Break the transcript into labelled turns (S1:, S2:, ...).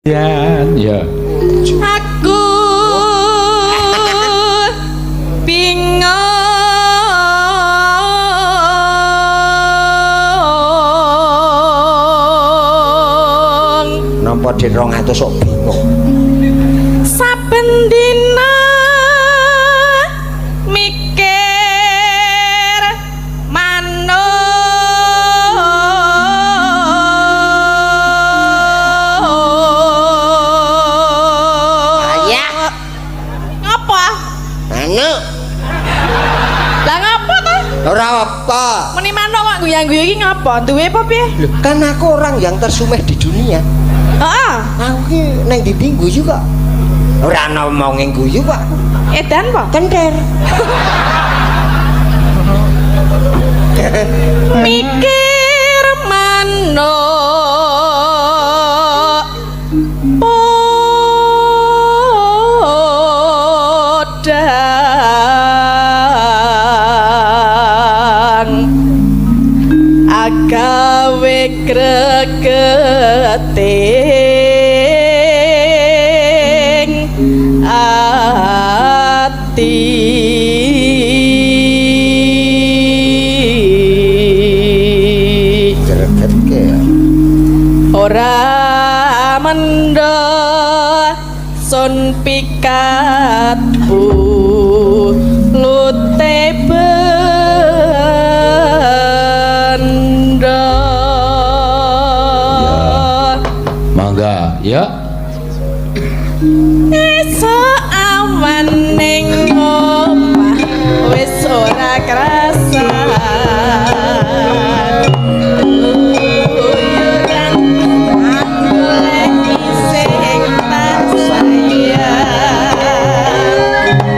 S1: Ya.
S2: Aku bingung
S3: Nampa den 200 kok bingung.
S2: Saben dina mikir manuk.
S3: Ayah.
S2: Ngapa?
S3: Manuk.
S2: Lah ngapa ta?
S3: Ora apa.
S2: Meni manuk kok guyang-guyu iki ngapa? Duwe apa piye?
S3: Loh, kan aku orang yang tersumeh di dunia.
S2: Heeh.
S3: Aku ki nang ndi guyu kok. Ora ana omonge guyu kok.
S2: Edan apa?
S3: Kenter.
S2: Mikir manuk podang agawe gregeting ati.
S3: Gregetke.
S2: Ora mendho sun pikat bulute bendho.
S1: Mangga, ya.
S2: Esuk awan ning omah wis ora krasa.